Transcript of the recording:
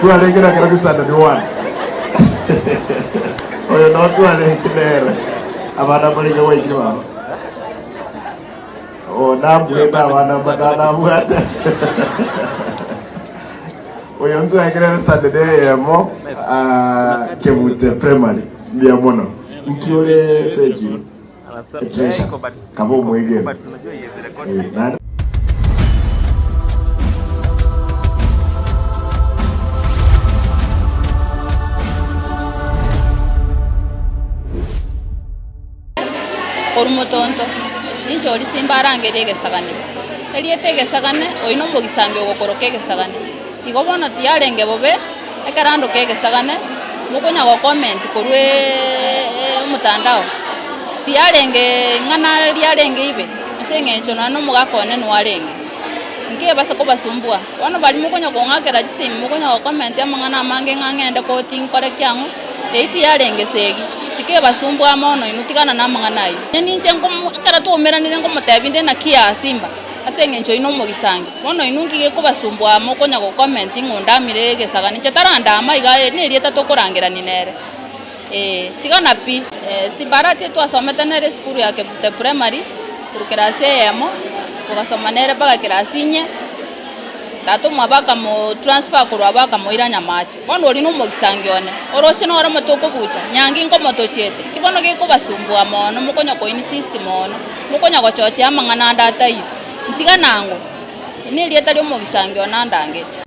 Twarenge na kerokio standard one. Oyo noo twarenge nere. Abana mbarenge gwaikire baba. Oh, nambwete abana mbatanabwate. Oyo ntwarenge nere standard eyemo ah, Kebute Primary. Mbuya mono. Nki ore Sechiro? Etreasure. Kaba omwegeni. Eh, naende Korwa motonto, ninche oria simba arangerie egesagane. Erieta egesagane, oyio nomogisangi ogokoroka egesagane. Igo bono tiyarenge bobe ekero andoka egesagane, mokonya gocomment korwa omotandao. Tiyarenge ing'ana riarenge ibe, ase eng'encho nonya na omogaka one nigo arenge. Nkebasa kobasumbua, bono baria mokonya kong'akera chisimi mokonya gocomment amang'ana amange ng'a ng'ende koti nkore ki ang'o, eyio tiyarenge esegi, tikebasumbua mono inwe tigana na amang'ana ayio. Onye ninche nkomo ekero twaumeranire nkomotebia inde naki yaa simba. Ase engencho inwe omogisangi. Bono inwe nki gekobasumbua amo konya gokomenti ng'a ondamire egesagane? Inche tarandama iga eri nerieta tokorangerania nere. Ee, tigana pi. Simbarati twasomete nere esukuru ya Kebute Primary korwa kerasi eyemo, togasoma nere mpaka kerasi inye. Tata omwabo akamotransfer korwa abwo akamoira Nyamache. Bono oria nomogisangi one, oroche noro omote okobucha, nyangi nkomotochiete. Ki bono gekobasumbua mono mokonya koinsist mono, mokonya gochochea amang'ana ande ataiyo. Ntiga nang'o, nerieta riomogisangi one andangerie.